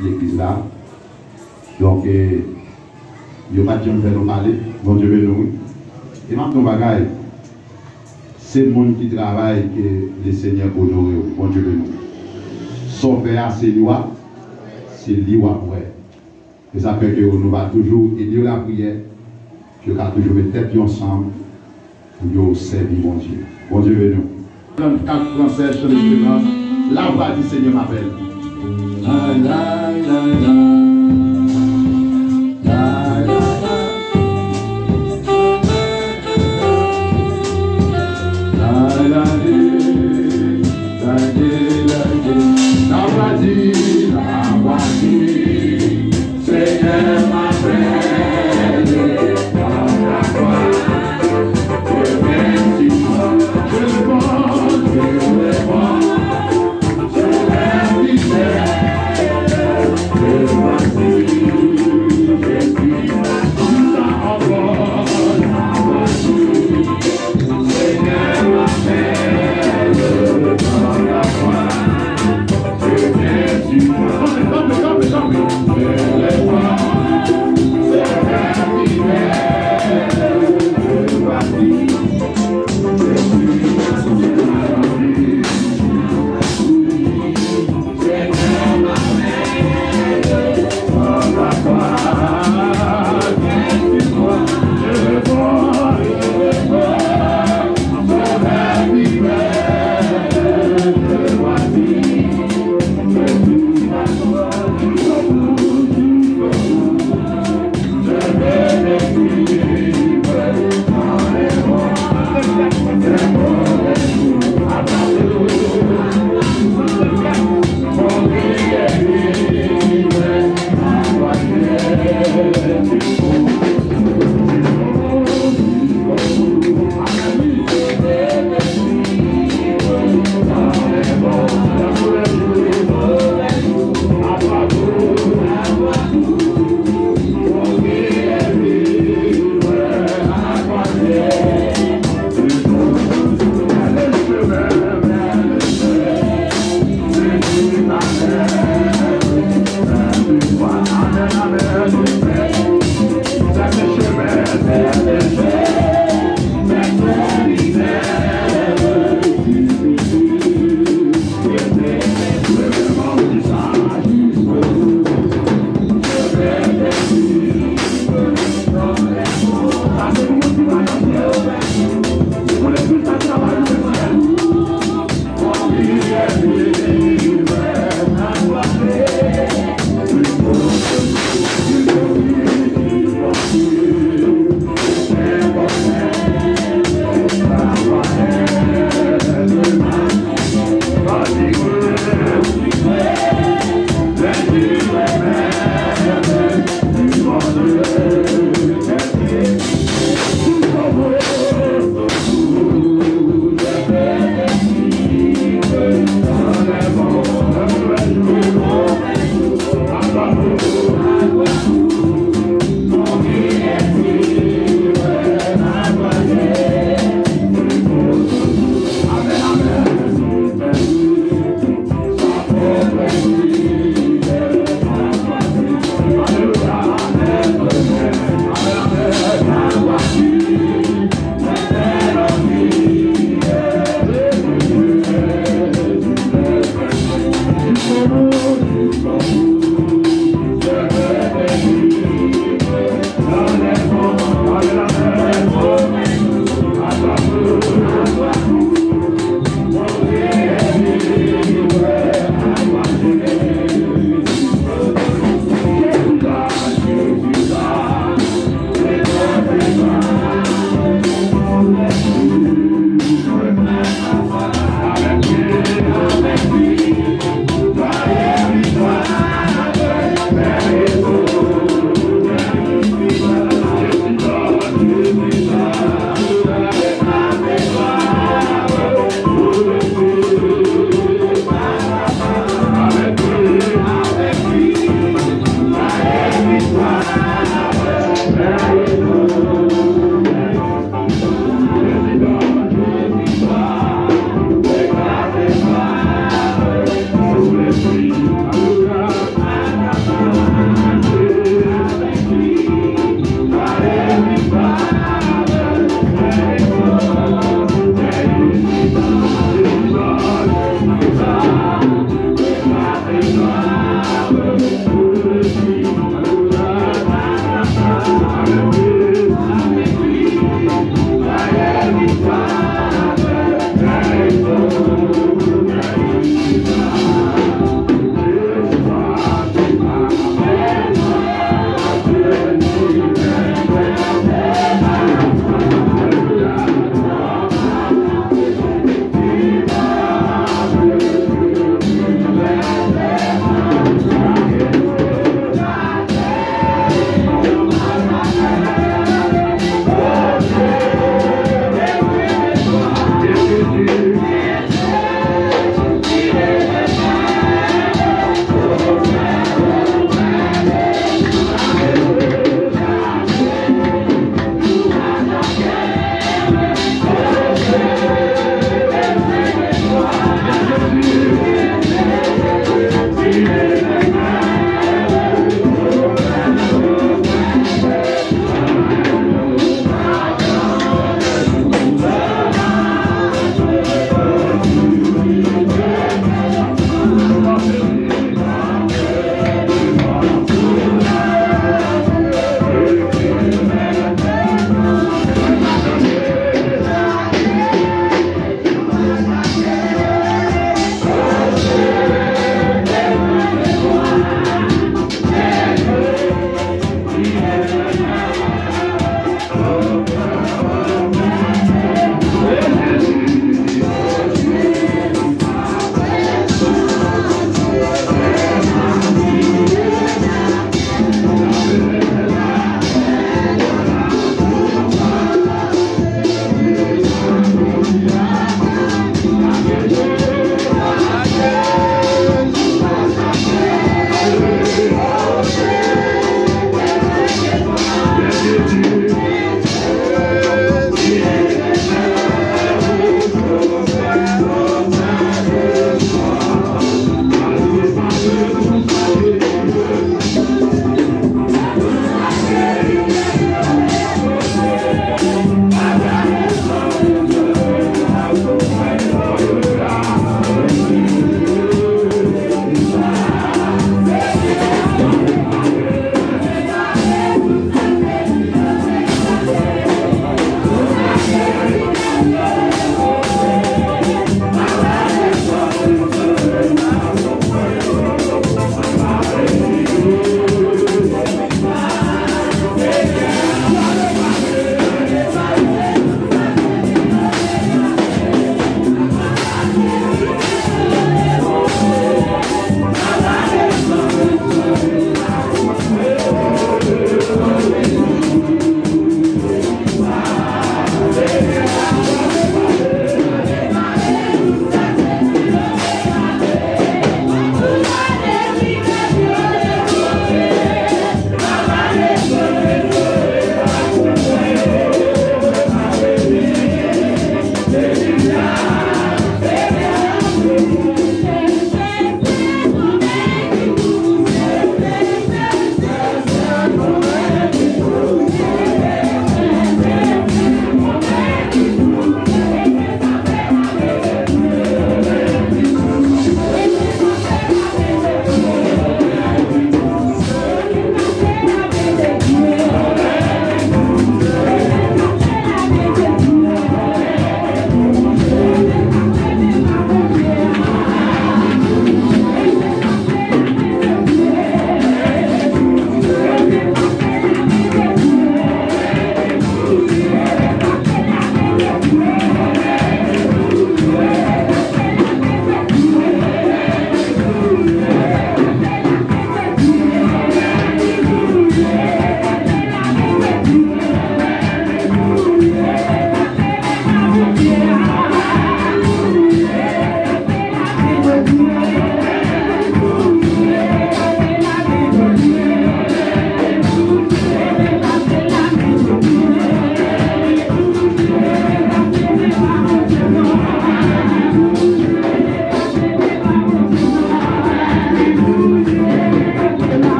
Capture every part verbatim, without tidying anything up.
legliz la. Donk, e, yo pa t janm fè nou pale. Bondye beni w, wi. E m ap di w yon bagay. Se moun ki travay ke Lesenyè onore w. Bondye beni w. Sa w fè a, se li w ap, se li w ap wè. Se sa k fè ke nou va toujou ede w lapriyè, ke yo ka toujou met tèt yo ansanm pou yo sèvi Bondye. Bondye beni w. Nan kat fransè, Chan Esperans, La voix du Seigneur m'appelle.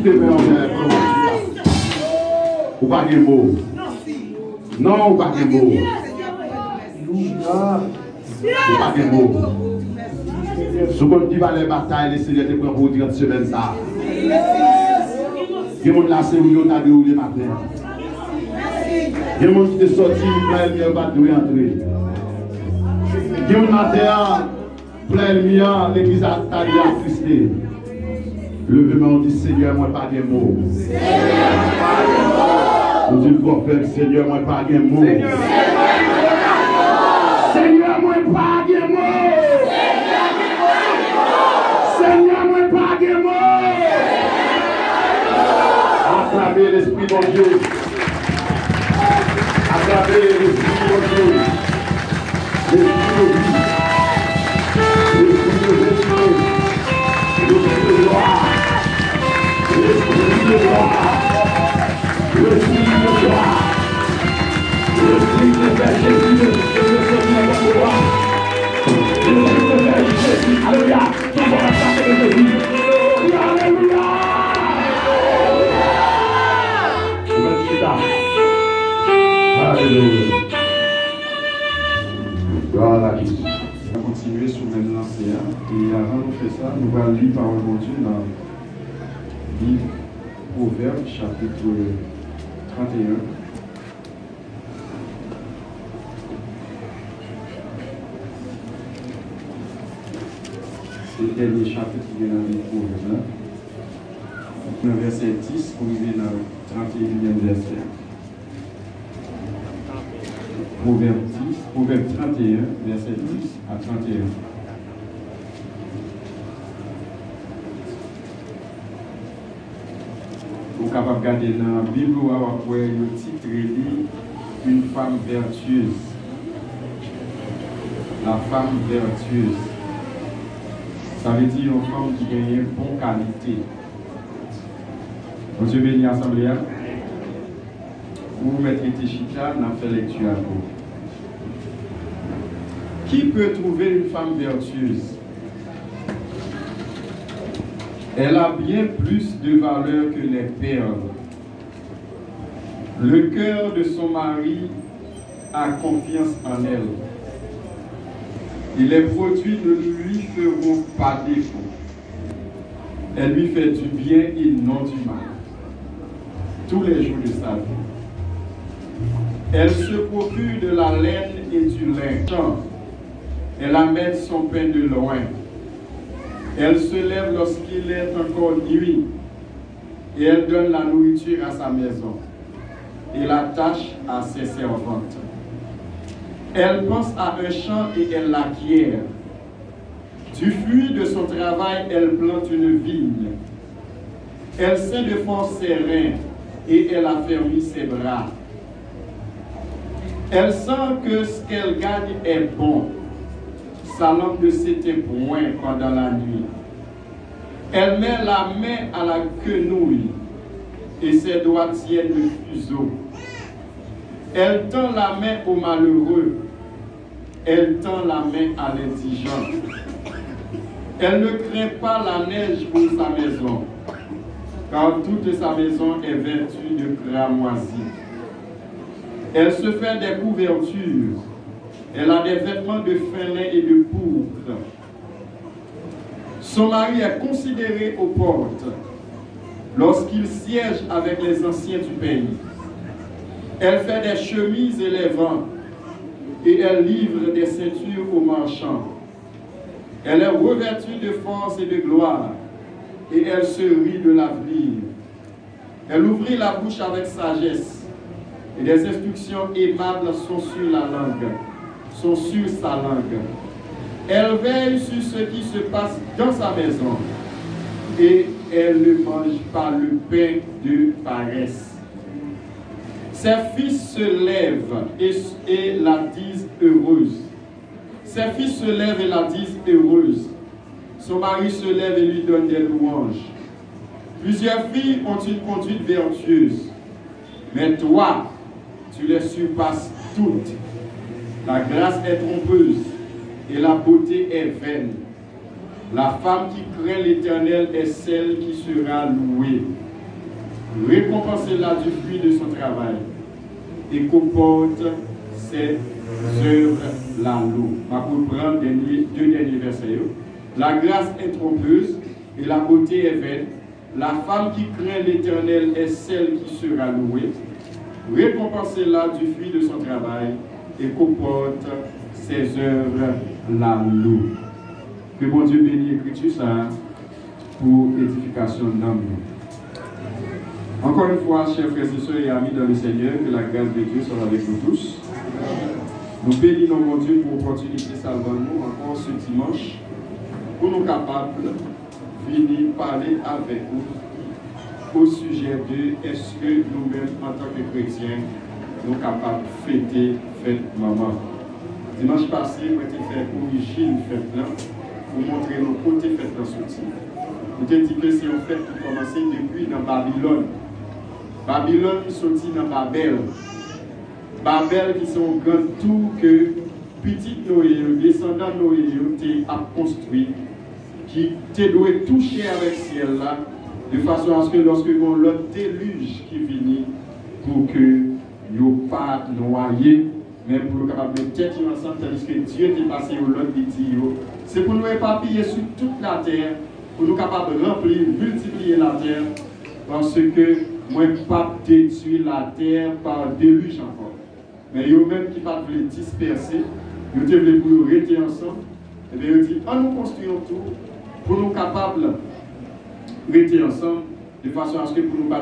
Ou pa gen mo. Non, ou pa gen mo. Ou pa gen mo. Si w konn ki valè batay Lesenyè te pran pou ou trant semèn sa a. Gen moun la se ou yo ta dewoule maten an. Gen moun ki te sòti plan ènmi an yo pa t dwe antre. Gen moun maten an, plan ènmi an, legliz la ta dwe atriste. Leve men w, di, Senyè, mwen pa gen mo. Ou di l twò fèb, Senyè, mwen pa gen mo. Senyè, mwen pa gen mo. Senyè, mwen pa gen mo. Aklame Lespri Bondye. Aklame Lespri Bondye. Lespri de vi. Lespri de verite. Lespri de glwa. Lespri de glwa. Lespri de glwa. Lespri de fè Jezi de, de, de, de, de, de glwa. Lespri de fè Jezi. Alelouya. Tout moun ap chante de Jezi. Alelouya. Ou mèt chita. Alelouya. Glwa a Jezi. Nou kontinye sou menm lanse a. E avan nou fè sa, nou pral li pawòl Bondye nan liv Pwovèb, chapit trant e en. Se dènye chapit ki gen nan liv Pwovèb la. Nan vèsè dis pou rive nan trant e yennèm vèsè a. Pwovèb dis, Pwovèb trant e en, vèsè dis a trant e en. Ou kapab gade nan Bib ou a, w ap wè yo titre li Une femme vertueuse. La femme vertueuse. Sa vle di yon fanm ki genyen bon kalite. Bondye beni asanble a. Ou mèt rete chita, n ap fè lèkti a pou ou. Qui peut trouver une femme vertueuse? Elle a bien plus de valeur que les perles. Le cœur de son mari a confiance en elle, et les produits ne lui feront pas défaut. Elle lui fait du bien et non du mal tous les jours de sa vie. Elle se procure de la laine et du lin. Elle amène son pain de loin. Elle se lève lorsqu'il est encore nuit, et elle donne la nourriture à sa maison et la tâche à ses servantes. Elle pense à un champ et elle l'acquiert. Du fruit de son travail, elle plante une vigne. Elle ceint de force ses reins et elle affermit ses bras. Elle sent que ce qu'elle gagne est bon. Sa lanp ne s'éteint point pendant la nuit. Elle met la main à la quenouille et ses doigts tiennent le fuseau. Elle tend la main aux malheureux. Elle tend la main à l'indigent. Elle ne craint pas la neige pour sa maison, car toute sa maison est vêtue de cramoisi. Elle se fait des couvertures. Elle a des vêtements de fin lin et de pourpre. Son mari est considéré aux portes lorsqu'il siège avec les anciens du pays. Elle fait des chemises élèvantes et elle livre des ceintures aux marchands. Elle est revêtue de force et de gloire, et elle se rit de l'avenir. Elle ouvrit la bouche avec sagesse, et des instructions aimables sont sur la langue, sont sur sa langue. Elle veille sur ce qui se passe dans sa maison, et elle ne mange pas le pain de paresse. Ses fils se lèvent et, et la disent heureuse. Ses fils se lèvent et la disent heureuse. Son mari se lève et lui donne des louanges. Plusieurs filles ont une conduite vertueuse, mais toi, tu les surpasses toutes. La grâce est trompeuse et la beauté est vaine. La femme qui craint l'Éternel est celle qui sera louée. Récompensez-la du fruit de son travail et comporte ses œuvres la louent. M ap reprann dènye, de dènye vèsè yo. La grâce est trompeuse et la beauté est vaine. La femme qui craint l'Éternel est celle qui sera louée. Récompensez-la du fruit de son travail et comporte ses œuvres la louent. Ke Bondye beni ekriti sa a pou edifikasyon nanm nou. Encore une fois, chers frères et sœurs et amis dans le Seigneur, que la grâce de Dieu soit avec nous tous. Nou beni non Bondye pou opòtinite sa l ban nou ankò se dimanch pou nou kapab vini pale avèk ou o sijè de èske nou menm antanke kretyen nou kapab fete fèt manman. Dimanch pase, mwen te fè orijin fèt lan pou montre nou kote fèt lan soti. Nou te di ke se yon fèt ki kòmanse depi nan Babilòn. Babilòn soti nan Babèl. Babèl ki se yon gran tou ke pitit Noye yo, desandan Noye yo te ap konstwi, ki te dwe touche avèk syèl la, de fason aske lòske yon lòt delij ki vini pou ke yo pa nwaye, men pou yo kapab met tèt yo ansanm, tandiske Dye te pase yon lòd, li di yo, se pou nou epapiye sou tout latè, pou nou kapab ranpli, miltipliye latè, paske mwen p ap detwi latè pa delij ankò. Men yo menm ki pa t vle dispèse, yo te vle pou yo rete ansanm, ebyen yo di, ann nou konstwi yon tou pou nou kapab rete ansanm, de fason aske pou nou pa